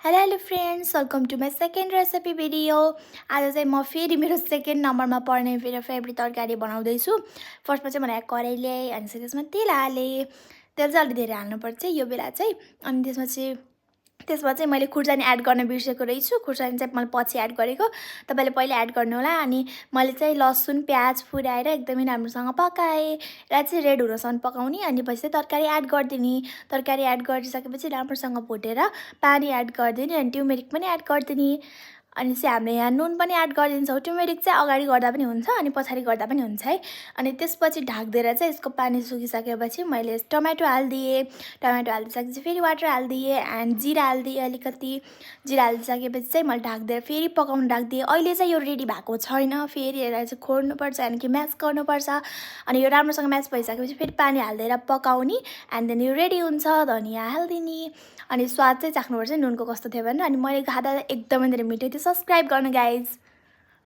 Hello friends, welcome to my second recipe video. आज चाहिँ म फेरि मेरो सेकेन्ड नम्बरमा पर्ने मेरो फेभरेट तरकारी बनाउँदैछु। फर्स्टमा चाहिँ मैले कराई ल्याएँ अनि त्यसमा तेल हालेँ। तेल चाहिँ अलि धेरै हाल्नुपर्छ यो बेला चाहिँ। अनि त्यसमा चाहिँ मैले खुर्सानी एड गर्न बिर्सेको रहेछु। खुर्सानी चाहिँ मैले पछि एड गरेको, तपाईँले पहिले एड गर्नुहोला। अनि मैले चाहिँ लसुन प्याज फुराएर एकदमै राम्रोसँग पकाएँ। र चाहिँ रेड हुनसम्म पकाउने, अनि पछि चाहिँ तरकारी एड गरिदिने। तरकारी एड गरिसकेपछि राम्रोसँग भुटेर पानी एड गरिदिने, अनि ट्युमेरिक पनि एड गरिदिने। अनि चाहिँ हामीले यहाँ नुन पनि एड गरिदिन्छौँ। ट्युमेरिक चाहिँ अगाडि गर्दा पनि हुन्छ अनि पछाडि गर्दा पनि हुन्छ है। अनि त्यसपछि ढाकिदिएर चाहिँ यसको पानी सुकिसकेपछि मैले टमाटो हालिदिएँ। टमाटो हालिदिइसकेपछि फेरि वाटर हालिदिएँ एन्ड जिरा हालिदिएँ अलिकति। जिरा हालिदिइसकेपछि चाहिँ मैले ढाकिदिएर फेरि पकाउनु राखिदिएँ। अहिले चाहिँ यो रेडी भएको छैन, फेरि यसलाई चाहिँ खोड्नुपर्छ अनि कि म्यास गर्नुपर्छ। अनि यो राम्रोसँग म्यास भइसकेपछि फेरि पानी हालिदिएर पकाउने एन्ड देन यो रेडी हुन्छ। धनियाँ हालिदिने अनि स्वाद चाहिँ चाख्नुपर्छ नुनको कस्तो थियो भनेर। अनि मैले खाँदा एकदमै धेरै मिठो थियो। सब्सक्राइब गर्नु गाइज।